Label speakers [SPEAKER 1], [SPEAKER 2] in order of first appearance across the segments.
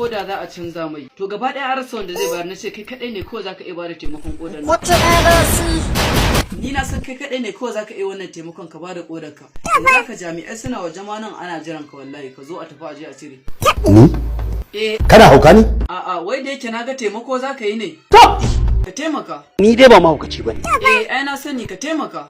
[SPEAKER 1] Koda za a canza mai. To gaba ɗaya an rasa wanda zai bayar. Na ce kai kaɗai ne kawai zaka iya bada taimakon kodar nan. Ni na san kai kaɗai ne kawai zaka iya wannan taimakon, ka bada kodar ka. Yanzu haka jami'ai suna waje ma nan ana jiran ka. Wallahi ka zo a tafi aje a cire.
[SPEAKER 2] Ni?
[SPEAKER 1] Eh.
[SPEAKER 2] Kana hauka ne?
[SPEAKER 1] A'a, wai da yake naga taimako zaka yi ne. Ka taimaka.
[SPEAKER 2] Ni dai ba mahaukaci bane.
[SPEAKER 1] Eh, ai na sani, ka taimaka.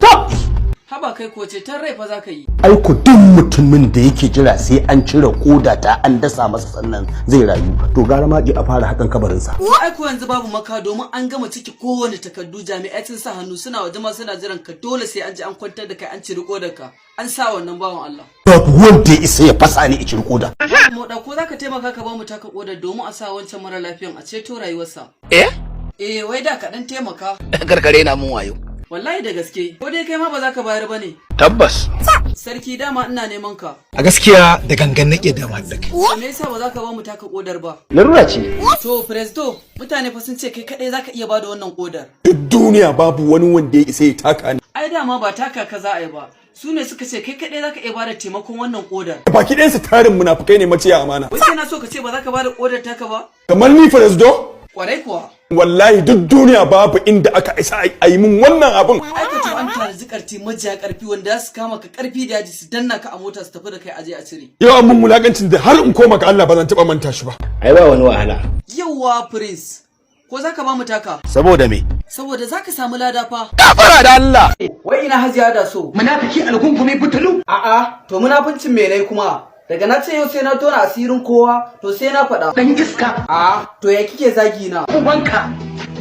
[SPEAKER 1] Haba kai ko, ce tan rai fa zaka yi.
[SPEAKER 2] Ai ku duk mutumin da yake jira sai an cire koda ta an dasa masa sannan zai rayu, to gara ma a fara hakan kabarinsa.
[SPEAKER 1] To ai ko yanzu babu maka, domin an gama ciki kowane takardu, jami'ai sun sa hannu, suna waje ma suna jiran ka. Dole sai an ji an kwantar da kai, an ciri kodar ka an sa wannan bawan Allah.
[SPEAKER 2] Babu wanda ya isa ya fasa ni a ciri koda.
[SPEAKER 1] Moda, ko zaka taimaka ka ba mu taka kodar domin a sa wancan mara lafiyan, a ceto rayuwarsa?
[SPEAKER 3] Eh?
[SPEAKER 1] Eh, wai da ka dan taimaka.
[SPEAKER 3] Karkare na mun wayo.
[SPEAKER 1] Wallahi da gaske. Ko dai kai ma ba za ka bayar ba ne?
[SPEAKER 3] Tabbas.
[SPEAKER 1] Sarki, dama ina neman ka.
[SPEAKER 4] A gaskiya da gangan nake da da kai.
[SPEAKER 1] To me yasa ba za ka ba mu taka kodar ba?
[SPEAKER 2] Larura ce.
[SPEAKER 1] To Presdo, mutane fa sun ce kai kadai zaka iya bada wannan kodar.
[SPEAKER 5] Duk duniya babu wani wanda ya isa ya taka ni.
[SPEAKER 1] Ai dama ba taka ka za a yi ba. Su ne suka ce kai kadai zaka iya bada taimakon wannan kodar.
[SPEAKER 5] Baki ɗayansu tarin munafukai ne, maciya amana.
[SPEAKER 1] Wai sai na so ka ce ba za ka bada kodar taka ba?
[SPEAKER 5] Kamar ni Presdo?
[SPEAKER 1] Kwarai kuwa.
[SPEAKER 5] Wallahi duk duniya babu inda aka isa a yi min wannan abin.
[SPEAKER 1] Ai to an tanaji karti majiya karfi wanda za su kama ka karfi da yaji, su danna ka a mota, su tafi da kai aje a cire.
[SPEAKER 5] Yau an mun wulakancin da har in koma ga Allah ba zan taɓa manta shi ba.
[SPEAKER 2] Ai ba wani wahala.
[SPEAKER 1] Yauwa Prince, ko za ka ba mu taka?
[SPEAKER 2] Saboda me?
[SPEAKER 1] Saboda za ka samu lada fa.
[SPEAKER 3] Gafara da Allah.
[SPEAKER 1] Wai ina Hajiya da so?
[SPEAKER 3] Munafiki, algungumi, butulu.
[SPEAKER 1] A'a, to munafuncin me nai kuma? Daga na ce yau sai na tona asirin kowa, to sai na faɗa.
[SPEAKER 3] Dan iska.
[SPEAKER 1] A, to ya kike zagi na?
[SPEAKER 3] Ubanka.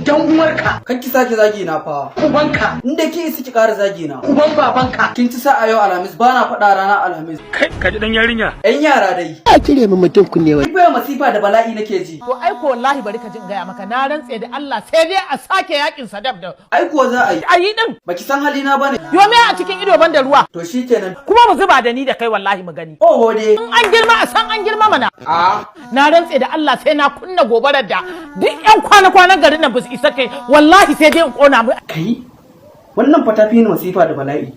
[SPEAKER 3] Dan uwarka.
[SPEAKER 1] Kan ki sake zagi na fa.
[SPEAKER 3] Ubanka.
[SPEAKER 1] Inda ki isi ki ƙara zagi na.
[SPEAKER 3] Uban babanka.
[SPEAKER 1] Kin ci sa'a, yau Alhamis, ba na faɗa ranar Alhamis.
[SPEAKER 6] Kai, ka ji dan yarinya.
[SPEAKER 1] Yan yara dai.
[SPEAKER 7] A cire min mutum kunne wai.
[SPEAKER 1] Ni fa masifa da bala'i nake ji.
[SPEAKER 8] To ai ko wallahi bari ka jin gaya maka, na rantse da Allah sai dai a sake yakin Sadam da
[SPEAKER 1] Ai kuwa za a yi.
[SPEAKER 8] Ayi din.
[SPEAKER 1] Baki san halina bane.
[SPEAKER 8] Yo, me a cikin ido ban da ruwa?
[SPEAKER 1] To shikenan.
[SPEAKER 8] Kuma mu zuba da ni da kai, wallahi mu gani.
[SPEAKER 1] Oh dai.
[SPEAKER 8] In an girma a san an girma mana.
[SPEAKER 1] A.
[SPEAKER 8] Na rantse da Allah sai na kunna gobarar da duk yan kwana-kwanan garin nan ba su isa kai, wallahi sai dai in kona mu.
[SPEAKER 1] Kai. Wannan fa tafi ni masifa da bala'i.